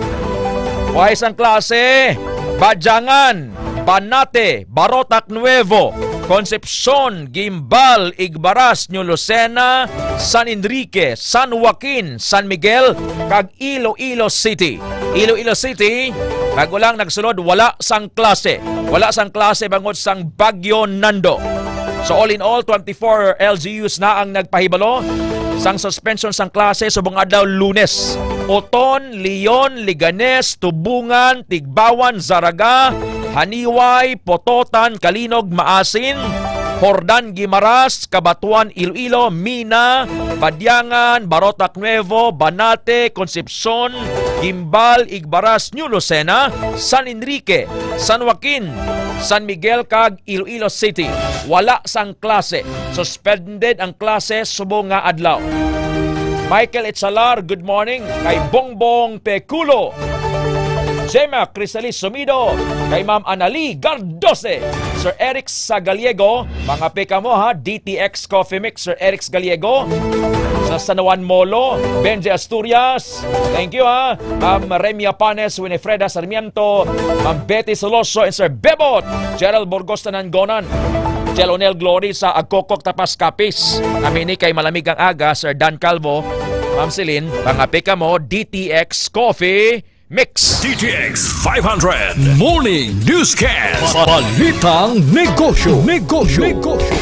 Why sang klase? Bajangan, Banate, Barotac Nuevo, Concepcion, Guimbal, Igbaras, New Lucena, San Enrique, San Joaquin, San Miguel, kag Iloilo City. Iloilo City, bago lang nagsulod, wala sang klase. Wala sang klase bangod sang Bagyo Nando. So, all in all, twenty-four L G Us na ang nagpahibalo sang suspension sang klase subong adlaw Lunes. Oton, Leon, Leganes, Tubungan, Tigbawan, Zarraga, Janiuay, Pototan, Calinog, Maasin, Jordan, Guimaras, Cabatuan, Iloilo, Mina, Badiangan, Barotac Nuevo, Banate, Concepcion, Guimbal, Igbaras, New Lucena, San Enrique, San Joaquin, San Miguel, kag Iloilo City. Wala sang klase. Suspended ang klase subong nga adlaw. Michael Echalar, good morning. Kay Bongbong Peculo, Gemma Crisalis Sumido, kay Ma'am Anali Gardose, Sir Eric sa Gallego, mga pika mo ha, D T X Coffee Mix, Sir Eric Gallego, sa San Juan Molo, Benji Asturias, thank you ha, Ma'am Remia Panes, Winifreda Sarmiento, Ma'am Betty Soloso, and Sir Bebot, Gerald Burgos Tanangonan, Jel Onel Glory sa Agkokok Tapas Capiz. Kami ni kay malamig ang aga, Sir Dan Calvo, Ma'am Celine, mga pika mo, D T X Coffee Mix. D T X five hundred Morning Newscast. Balitang negosyo, negosyo, negosyo.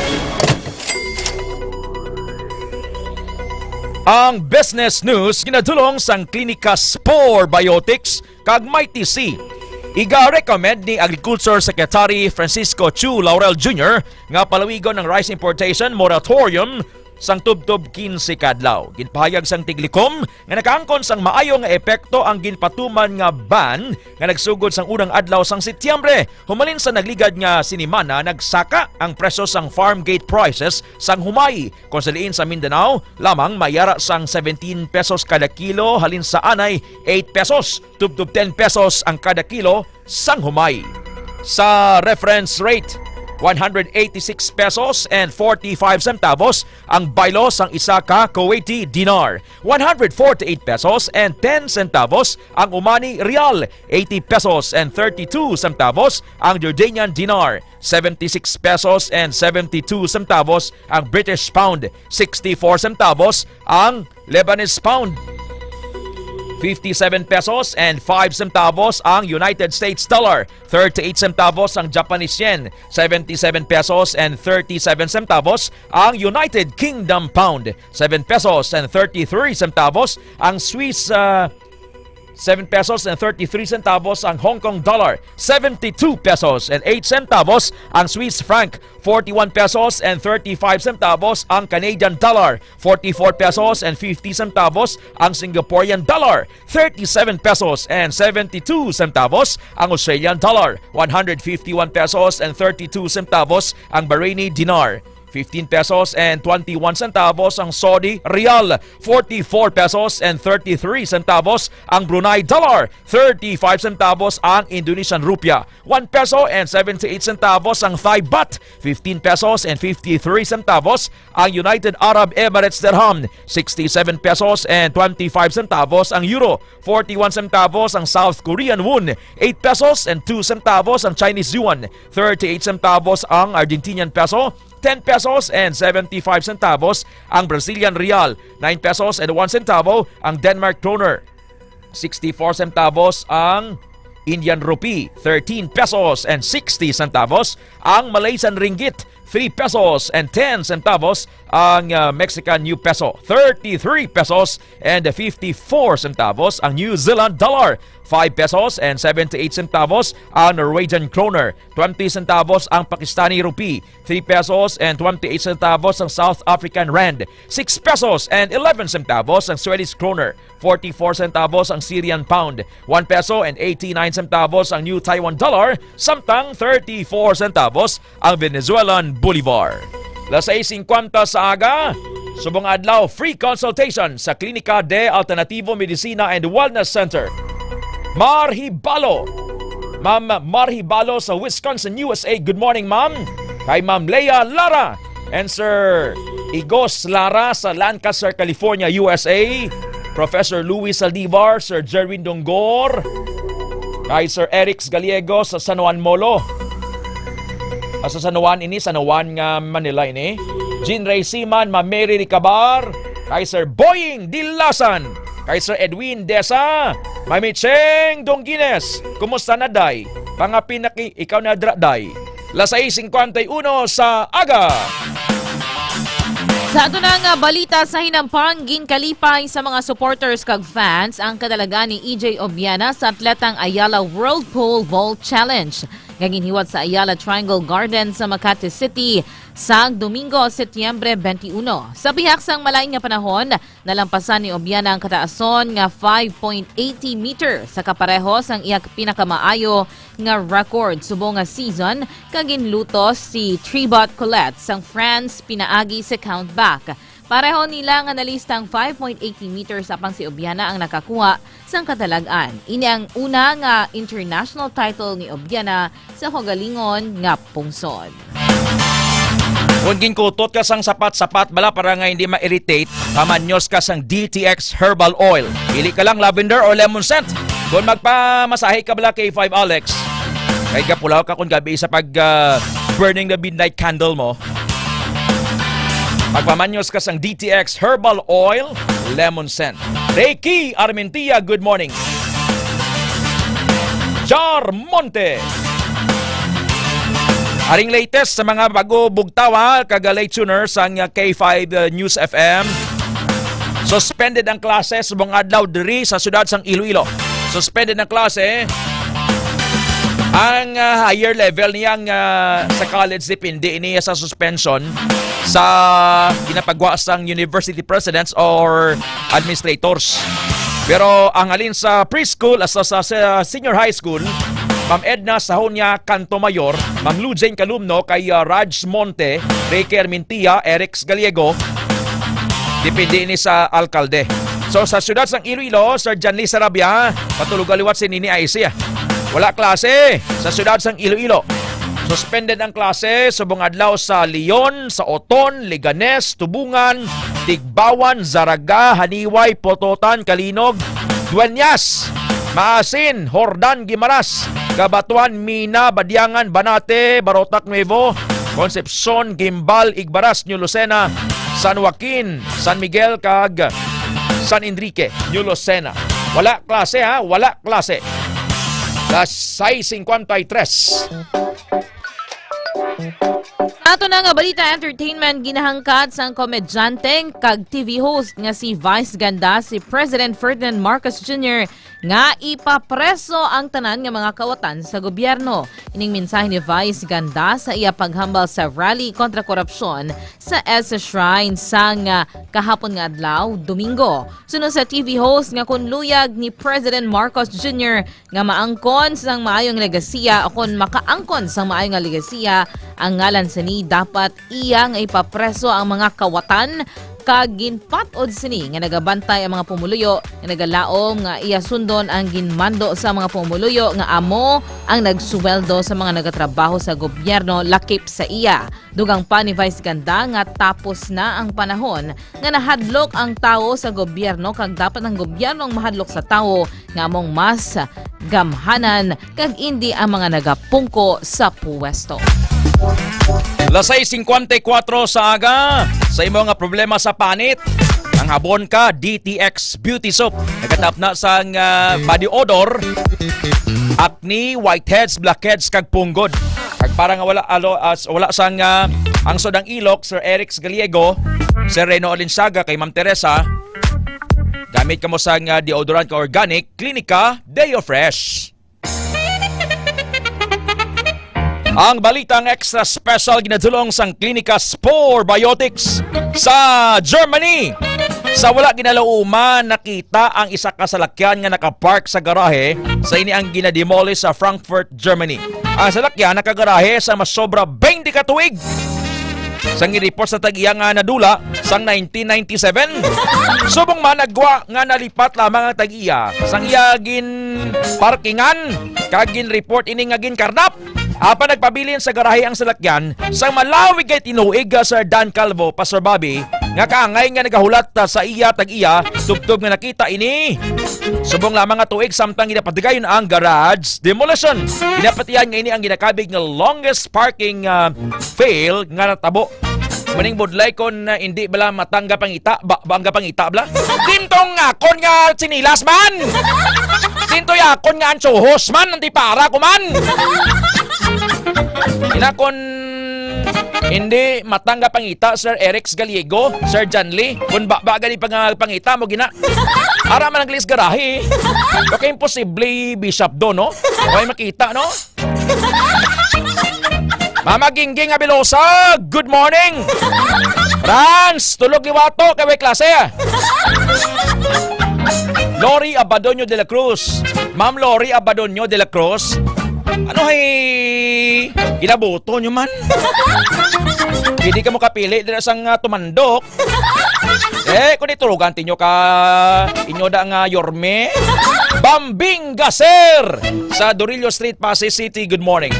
Ang business news ginadulong sang Klinika Spore Biotics kag Mighty C. Iga-recommend ni Agriculture Secretary Francisco Chu Laurel Junior nga palawigon ang rice importation moratorium sang tubtob quince ka adlaw. Ginpahayag sang tiglikom nga nakaangkon sang maayo nga epekto ang ginpatuman nga ban nga nagsugod sang unang adlaw sang Setyembre. Humalin sa nagligad nga sinimana, nagsaka ang presyo sang farm gate prices sang humay, kon sa diin sa Mindanao lamang mayara sang seventeen pesos kada kilo, halin sa anay eight pesos, tubtob ten pesos ang kada kilo sang humay. Sa reference rate, one hundred eighty-six pesos and forty-five centavos ang baylo sang isa ka Kuwaiti dinar, one hundred forty-eight pesos and ten centavos ang Omani rial, eighty pesos and thirty-two centavos ang Jordanian dinar, seventy-six pesos and seventy-two centavos ang British pound, sixty-four centavos ang Lebanese pound, fifty-seven pesos and five centavos ang United States dollar, thirty-eight centavos ang Japanese yen, seventy-seven pesos and thirty-seven centavos ang United Kingdom pound, seven pesos and thirty-three centavos ang Swiss, ah, seven pesos and thirty-three centavos ang Hong Kong dollar, seventy-two pesos and eight centavos ang Swiss franc, forty-one pesos and thirty-five centavos ang Canadian dollar, forty-four pesos and fifty centavos ang Singaporean dollar, thirty-seven pesos and seventy-two centavos ang Australian dollar, one hundred fifty-one pesos and thirty-two centavos ang Bahraini dinar, fifteen pesos and twenty-one centavos ang Saudi riyal, forty-four pesos and thirty-three centavos ang Brunei dollar, thirty-five centavos ang Indonesian rupiah, one peso and seventy-eight centavos ang Thai baht, fifteen pesos and fifty-three centavos ang United Arab Emirates dirham, sixty-seven pesos and twenty-five centavos ang euro, forty-one centavos ang South Korean won, eight pesos and two centavos ang Chinese yuan, thirty-eight centavos ang Argentinian peso, ten pesos and seventy-five centavos ang Brazilian real, nine pesos and one centavo ang Denmark kroner, sixty-four centavos ang Indian rupee, thirteen pesos and sixty centavos ang Malaysian ringgit, three pesos and ten centavos ang, ah, Mexican new peso, thirty-three pesos and fifty-four centavos ang New Zealand dollar, five pesos and seventy-eight centavos ang Norwegian kroner, twenty centavos ang Pakistani rupee, three pesos and twenty-eight centavos ang South African rand, six pesos and eleven centavos ang Swedish kroner, forty-four centavos ang Syrian pound, one peso and eighty-nine centavos ang New Taiwan dollar, samtang thirty-four centavos ang Venezuelan bolivar. Las sais cincuenta sa aga, subong adlaw, free consultation sa Klinika de Alternativo Medicina and Wellness Center. Marhibalo. Ma'am Marhibalo sa Wisconsin, U S A. Good morning, ma'am. Kay Ma'am Leah Lara and Sir Igos Lara sa Lancaster, California, U S A. Professor Louis Saldivar, Sir Jerwin Dongor, kay Sir Eric Gallego sa San Juan Molo. Ah, sa San Juan ini, San Juan nga Manila ini. Jean Ray Siman, Ma'am Mary Ricabar, kay Sir Boying Dilasan, kay Sir Edwin Desa, Ma'am Micheng Dongines. Kumusta na, day? Pangapin na ki-, ikaw na dra, day. Las sais cincuenta y uno sa aga. Sa ato na nga balita sa hinampang, ginkalipay sa mga supporters kag fans ang kadalagan ni E J Obiana sa Atletang Ayala World Pole Vault Challenge nga ginhiwat sa Ayala Triangle Garden sa Makati City sa Domingo, Setyembre twenty-one. Sa bihag sang malain nga panahon, nalampasan ni Obiana ang kataason nga five point eighty meter sa kapareho sang iya pinakamaayo nga record subong nga season, kag ginlutos si Tribot Colette sang France pinaagi sa countback. Pareho nila nga nalistang five point eighty meters, apang si Obiana ang nakakuha sang kadalag-an. Ini ang una nga international title ni Obiana sa kaugalingon nga pungsod. Kung ginkutot ka sang sapat-sapat bala para nga hindi ma-irritate, pamanyos ka sang D T X Herbal Oil. Pili ka lang lavender or lemon scent. Kung magpamasahe ka bala kay Five Alex, kay gapulaw ka kung gabi sa pag, ah, burning the midnight candle mo. Magpamanyos ka sang D T X Herbal Oil, lemon scent. Reiki Armentia, good morning. Jar Monte. Aring latest sa mga bago bugtawa kag late tuners sang K five, uh, News F M. Suspended ang klase subong adlaw diri sa siyudad sang Iloilo. Suspended ang klase. Ang, uh, higher level niya nga sa college, depende ini sa suspension sa ginapagwa sang university presidents or administrators. Pero ang halin sa preschool, sa, sa, sa senior high school, Ma'am Edna Sahonia Canto Mayor, Ma'am Lou Jane Calumno, kay, ah, Raj Monte, Ricky Armentia, Eric Gallego, depende ini sa alkalde. So, sa siyudad sang Iloilo, Sir Janly Sarabia, patulog liwat si Nini Icy, ah. Wala klase sa siyudad sang Iloilo. Suspended ang klase subong adlaw sa Leon, sa Oton, Leganes, Tubungan, Tigbawan, Zaraga, Haniway, Pototan, Calinog, Dueñas, Maasin, Jordan, Guimaras, Cabatuan, Mina, Badiangan, Banate, Barotac Nuevo, Concepcion, Guimbal, Igbaras, New Lucena, San Joaquin, San Miguel, kag San Enrique, New Lucena. Wala klase, ha? Wala klase. Las sais cincuenta y tres. Sa ato na nga balita, entertainment, ginahangkat sang komedyante kag T V host nga si Vice Ganda si President Ferdinand Marcos Junior nga ipapreso ang tanan nga mga kawatan sa gobyerno. Ining mensahe ni Vice Ganda sa iya paghambal sa rally kontra korupsyon sa S S Shrine sang, ah, kahapon nga adlaw, Domingo. Suno sa T V host nga kun luyag ni President Marcos Junior nga maangkon sang maayo nga legasiya, o kon makaangkon sang maayo nga legasiya ang ngalan sini, dapat iya nga ipapreso ang mga kawatan, kag ginpat-od sini nga nagabantay ang mga pumuluyo nga nagalaom nga iya sundon ang ginmando sa mga pumuluyo nga amo ang nagsuweldo sa mga nagatrabaho sa gobyerno lakip sa iya. Dugang pa ni Vice Ganda nga tapos na ang panahon nga nahadlok ang tawo sa gobyerno, kag dapat ang gobyerno ang mahadlok sa tawo nga among mas gamhanan kag indi ang mga nagapungko sa puwesto. Las sais cincuenta y cuatro sa aga, sa imo nga problema sa panit, ang habon ka, D T X Beauty Soap. Nagkatap na sang, ah, body odor, acne, whiteheads, blackheads, kag punggod. Kag para nga wala, alo, as, wala sang, ah, angsod ang ilok, Sir Eric Gallego, Sir Reno Alinsyaga, kay Ma'am Teresa, gamit kamo sang, ah, deodorant ka organic, Clinica Deo Fresh. Ang balitang extra special ginadulong sang Klinika Spore Biotics sa Germany. Sa wala ginalauman, nakita ang isa ka salakyan nga nakapark sa garahe sa ini ang ginademolish sa Frankfurt, Germany. Ang salakyan nakagarahe sa masobra twenty ka tuig. Sang i-report sa tag-iya nga nadula sang nineteen ninety-seven. Subong man, nagwa nga nalipat lamang ang tag-iya sang iya ginparkingan kag gin-report ini nga ginkarnap. Apan nagpabilin sa garahe ang salakyan sang malawig kay tinuig, ah, Sir Dan Calvo, Pastor Bobby, nga kaangay nga nagahulat, ah, sa iya tag-iya tubtob nga nakita ini. Subong lamang nga tuig samtang ginapatigayon ang garage demolition. Ginapatihan nga ini ang ginakabig nga longest parking, ah, fail nga natabo. Maning budlay kon, ah, indi bala matanggap ang ita, ba, ba ang gapangita bala? Dintong akon nga sinilas man! Dintoy akon nga ansuhos man, anti para ko man! Ina kon hindi matang nga pangita, Sir Eric Gallego, Sir Janly, kung baba gani pang, pangita mo gina. Ara man ang lis garahe. Okay, imposible, Bishop, do, no? Okay, makita, no? Mama Gingging Abilosa, good morning. Franz, tulog liwato, kay way klase. Lori Abadonyo de la Cruz. Ma'am Lori Abadonyo de la Cruz. Ano hay ginabuto nyo man? Hindi ka mo kapili dira sang, ah, tumandok. Eh, kung iturugan tinyo ka inyo da nga Yorme. Bambing Gaser sa Dorillo Street, Pasay City. Good morning.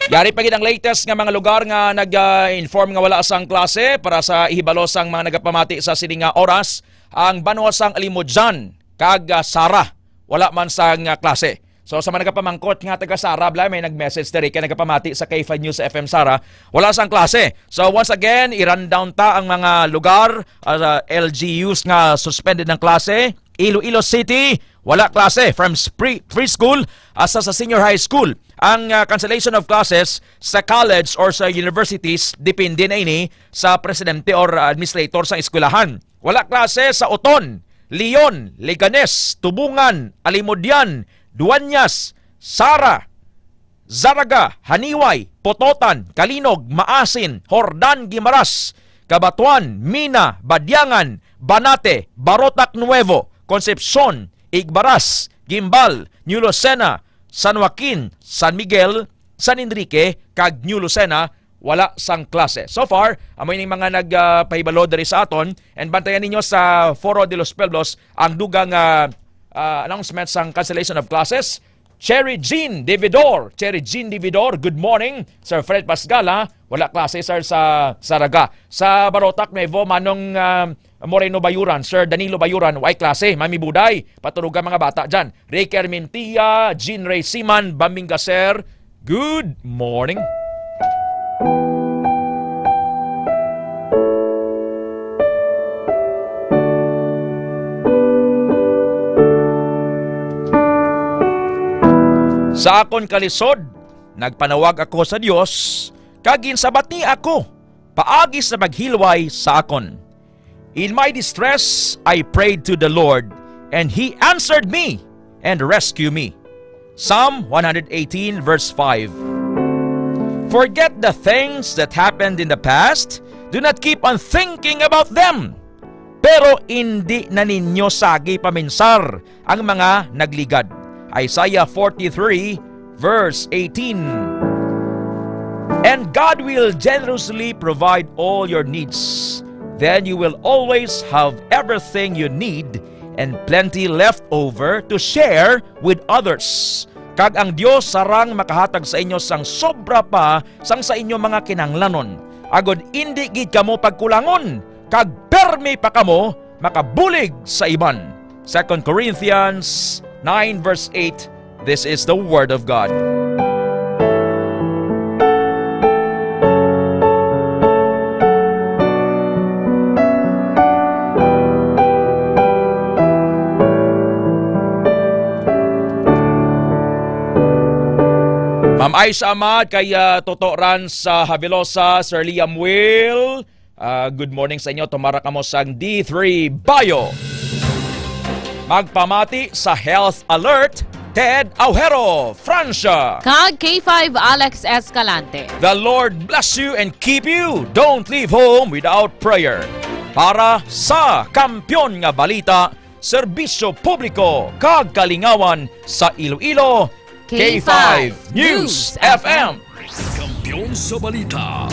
Yari pa gid ang latest nga mga lugar nga nag-inform nga wala sang klase. Para sa ihibalo sang mga nagapamati sa sini nga oras, ang banwa sang Alimodian kag, ah, Sara, wala man sang, ah, klase. So, sa mga nagapamangkot nga taga Sara, bala, may nag-message diri kay nagapamati sa K five News F M Sara, wala sang klase. So, once again, i-rundown ta ang mga lugar, ah, L G Us nga suspended ang klase. Iloilo City, wala klase from spre-, preschool hasta sa senior high school. Ang, ah, cancellation of classes sa college or sa universities, depende na ini sa presidente or administrator sa eskwelahan. Wala klase sa Oton, Leon, Leganes, Tubungan, Alimodian, Duañas, Sara, Zarraga, Janiuay, Pototan, Calinog, Maasin, Jordan, Guimaras, Cabatuan, Mina, Badiangan, Banate, Barotac Nuevo, Concepcion, Igbaras, Guimbal, New Lucena, San Joaquin, San Miguel, San Enrique, kag New Lucena, wala sang klase. So far, amo ining mga nag, ah, pahibalo diri sa aton. And bantayan ninyo sa Foro de los Pueblos ang dugang, ah, ah, announcement sang cancellation of classes. Cherry Jean Dividor. Cherry Jean Dividor, good morning. Sir Fred Pasgala, wala klase, sir, sa Saraga. Sa Barotac, Nuevo, Manong, ah, Moreno Bayuran, Sir Danilo Bayuran, way klase, Mami Buday, paturugan mga bata dyan. Ricky Armentia, Jean Ray Siman, Bambing Gaser, good morning. Sa akon kalisod, nagpanawag ako sa Dios, kag ginsabati ako paagi sa paghilway sa akon. In my distress, I prayed to the Lord, and He answered me and rescued me. Psalm one hundred eighteen, verse five. Forget the things that happened in the past. Do not keep on thinking about them. Pero indi na ninyo sagi paminsar ang mga nagligad. Isaiah forty-three, verse eighteen. And God will generously provide all your needs. Then you will always have everything you need and plenty left over to share with others. Kag ang Dios sarang makahatag sa inyo sang sobra pa sang sa inyo mga kinahanglanon, agod indi gid kamo pagkulangon, kag permi pa kamo makabulig sa iban. Second Corinthians nine verse eight. This is the word of God. Ma'am Aisha Amad, kay, ah, Toto Rans sa Habilosa, Sir Liam Will, ah, good morning sa inyo. Tumara kamo sang D three Bio. Magpamati sa Health Alert, Ted Aujero, Francia. Kag K five Alex Escalante. The Lord bless you and keep you. Don't leave home without prayer. Para sa Kampiyon nga Balita, Serbisyo Publiko kag Kalingawan sa Iloilo, K five News F M. Kampiyon sa Balita.